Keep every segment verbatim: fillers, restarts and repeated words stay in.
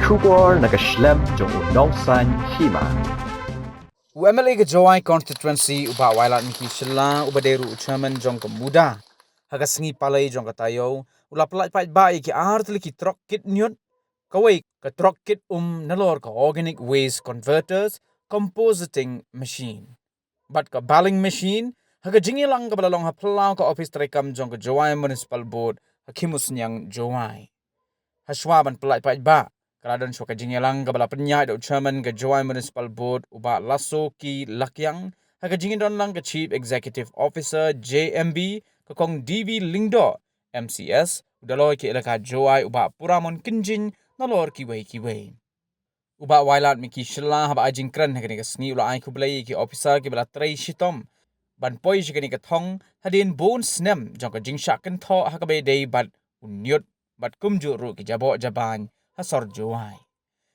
Khubor na ka shlem jong u nongsan hima. U M L A ka Jowai Constituency u Bah Wailadmiki Shylla, uba dei ruh u chairman jong ka MUDA, ha ka sngi Palei jong ka taïew, u la pyllait paidbah ïa ki ar tylli ki trok kit ñiut, kawei ka trok kit um nalor ka organic waste converters, compositing machine, bad ka baling machine, ha ka jingïalang kaba la long ha phyllaw ka ophis treikam jong ka Jowai Municipal Board, ha Khimusniang, Jowai. Hashwa ban pyllait paidbah, ka la don shwa ka jingïalang kaba la pynïaid da u chairman ka Jowai Municipal Board, u Bah Lasoki Lakiang, ha ka jingdon lang ka Chief Executive Officer, J M B, ka Kong D V Lyngdoh, M C S, u Daloi ka Elaka Jowai, u Bah Puramon Kynjin, nalor kiwei kiwei. U Bah Wailadmiki Shylla, haba ai jingkren ha kane ka sngi, u la ai khublei ïa ki ophisar kiba la trei shitom ban poi sha kane ka thong, hadien bun snem jong ka jingshah kynthoh ha kaba ïadei bad u ñiut bad kumjuh ruh ki jaboh jabain ha sor Jowai.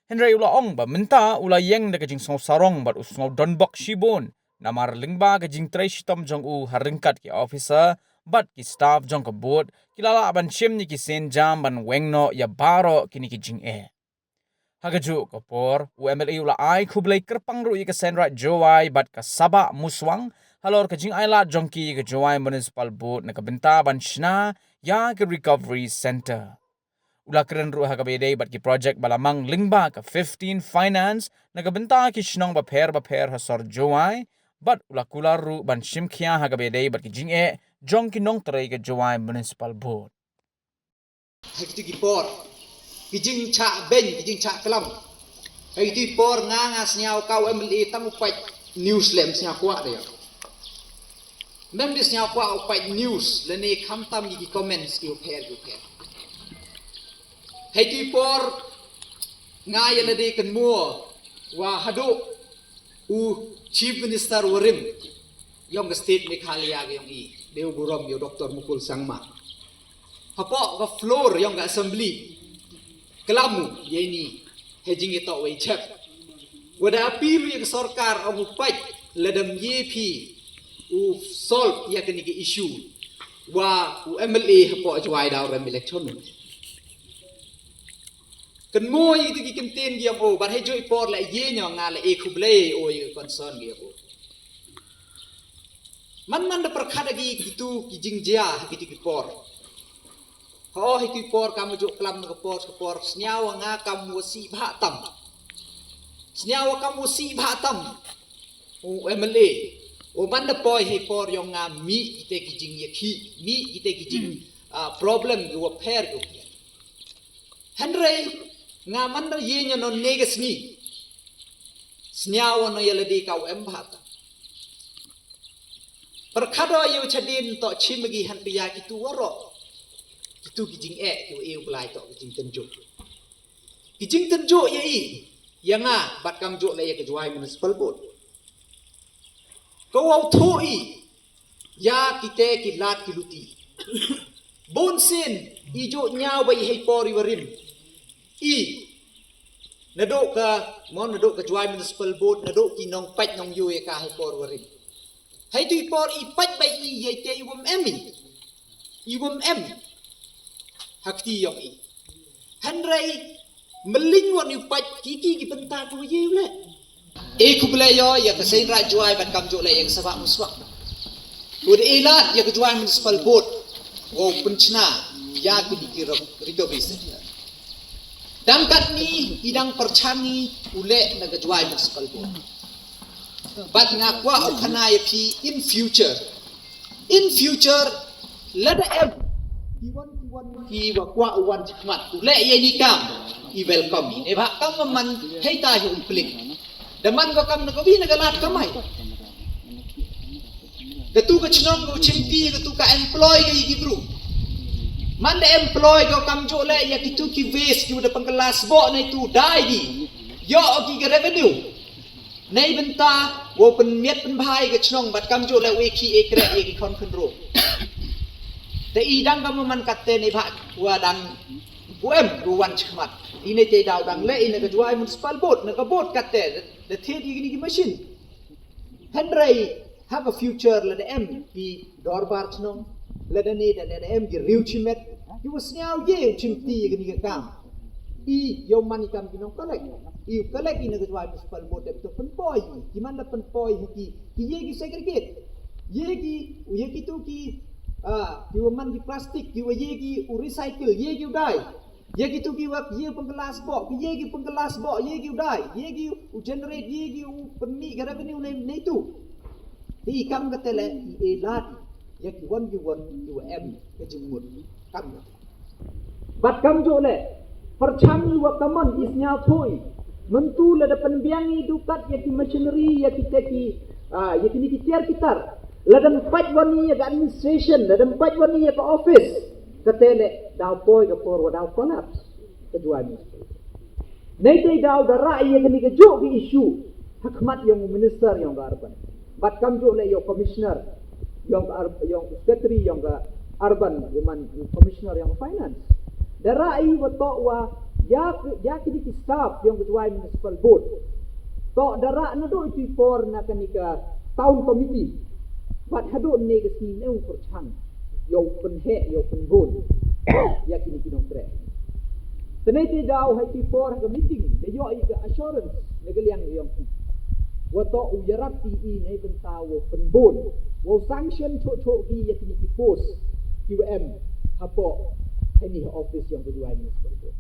Hynrei u la ong ba mynta u la ïeng da ka jingsngew sarong bad u sngew donbok shibun, namar lyngba ka jingtrei shitom jong u ha ryngkat ki ophisar bad ki staff jong ka board, ki la lah ban shim ïa ki sienjam ban weng noh ïa baroh kine ki jingeh. Ha kajuh ka por, u M L A u la ai khublei kyrpang ruh ïa ka Seiñ Raij Jowai bad ka Sabah Muswang, halor ka jingailad jong ki ïa ka Jowai Municipal Board na ka bynta ban shna ïa ka Recovery Centre. U la kren ruh ha kaba ïadei bad ki projek ba la mang lyngba ka fifteen Finance, na ka bynta ki shnong bapher bapher ha sor Jowai, bad u la kular ruh ban shim khia ha kaba ïadei bad ki jingeh jong ki nongtrei ka Jowai Municipal Board. Ha kito ki por, ki jingshah beiñ, ki jingshah klam. Ha kito ki por nga, nga sngew ka u M L A tang u peit news lem, sngew kwah de. Mem de sngew kwah u peit news, lane khamtam ïa ki comments ki u pher, ki u pher. Ha kito ki por, nga ïa lade kynmaw, wa haduh u Chief Minister warim ïong ka state Meghalaya ka ïong i, dei u burom ïa u Doktor Mukul Sangma. Hapoh ka floor ïong ka assembly, klam u ïa ini, ha jingïatoh wei chep. Wa da appeal ïa ka sorkar, ong u peit, lada ym ïa phi u solve ïa kane ka issue, wa u M L A hapoh Jowai daw rem election. Kynmaw ïa kito ki kyntien ki ïong o, bad ha juh i por la ïa ñiong nga la e khublei o ïa ka concern ki ïong o. Man man da pyrkhat ïa ki, kito ki jingjia ha kito ki por. Ha o ha kito ki por kam juh klam na ka por, ka por, sngew nga kam wa sih bha tam. Sngew kam wa sih bha tam. U M L A. U man da poi ha i por ïong nga mih kito ki jingïakhih, mih kito ki jing, ah, problem ki wa pher ki wa pher. Hynrei, nga man da ïa ñiong nonne ka sngi. Sngew wa no ïa lade ka u em bha tam. Pyrkhat o ïa u chadien to chim agi han pia kito waroh. Kito ki jingeh, ki wa e u Blai to ki jingtynjuh. Ki jingtynjuh ïa i, ïa nga, bad kam juh la ïa ka Jowai Municipal Board. Ka wa u thuh i, ïa kito ki lad ki luti. Bun sien, i juh ñiaw ba i ha i por i warim. I, naduh ka, mo naduh ka Jowai Municipal Board, naduh ki nongpeit nongïoh ïa ka ha i por warim. Ha itu i por i peit ba i ïa ite i wym em i. I wym em. Ha kti ïong i. Hynrei, mylliñ wan u peit ki ki ki bynta ka wa ïa u leh. E khublei ïa ka Seiñ Raij Jowai bad kam juh leh ïa ka Sabah Muswang. Bad e lad ïa ka Jowai Municipal Board. Wow pynchna ïa ki ki ro-, recovery centre. Dang katni i dang pyrchang i u leh na ka Jowai Municipal Board. Bad nga kwah u khana ïa phi in future. In future, lada em, ki wan, ki wan, ki wa kwah u wan jikmat, u leh ïa ini kam, i welcome i. Neibhah kam man, hei ta hi u pling. Da man ko kam na ko wi na ka lad kamai. Katu ka chnong ko chimti, katu ka employ ka i ki bru. Man da employ ko kam juh leh ïa kitu ki waste, ki wa da pangkalas bo na itu dai di. Ïoh ki ka revenue. Nei bynta, wow pynmiat pynbha ïa ka chnong bad kam juh leh wei ki e kreh ïa ki khon khynroo. Te i dang ka man katte neibhah wa dang u em u wan chikmat. I nei te daw dang leh i na ka Jowai Municipal Board, na ka board katte, da thied ïa kini ki machine. Hynrei, ha ka future lada em ki dorbar chnong, lada ne da lada em ki riew chimet, ki wa sñiaw ye u chimti ïa kini ka kam. I ïa u man i kam ki nong collect, i u collect i na ka Jowai Municipal Board, dep to pynpoi, ki man da pynpoi ha ki, ki ïa ki segregate, ïa ki, ïa ki tu ki, ah, ki wa man ki plastic, ki wa ïa ki u recycle, ïa ki u dai, ïa ki tu ki wa ïa u pynkylla sboh, ki ïa ki pynkylla sboh, ïa ki u dai, ïa ki u generate, ïa ki u pynmih ka revenue ne, ne tu. Te i kam ka te le i e lad ïa ki wan ki wan ki wa em ka jingmut kam ka te. Bad kam ju le pyrchang i wa kamon i sñiawthooh i myntu lada pynbiang i dukat ïa ki machinery ïa ki te ki, ah, ïa kini ki tiar ki tar, lada pait wan i ïa ka administration, lada pait wan i ïa ka office, ka te le daw poi ka por wa daw collapse ka Jowai Municipal. Nei te daw da rah ïa kani ka juh ki issue ha khmat ïong u minister ïong ka urban. Bad kam juh le ïong commissioner ïong ka ur-, ïong secretary ïong ka urban, ïong man commissioner ïong finance. Da rah i wa toh wa ïa, ïa kini ki staff ïong ka Jowai Municipal Board. Toh da rah na do i por na kani ka town committee. Bad haduh ne ka sngi ne u pyrchang ïa u pynheh, ïa u pynbun ïa kini ki nongtrei. Te nei te daw ha i por ha ka meeting da ïoh i ka assurance na ka liang ïong ki wa toh u ïarap i i nei bynta wa pynbun, wa sanction choh choh ki ïa kini ki post ki wa em hapoh kani ha office ïong ka Jowai Municipal Board.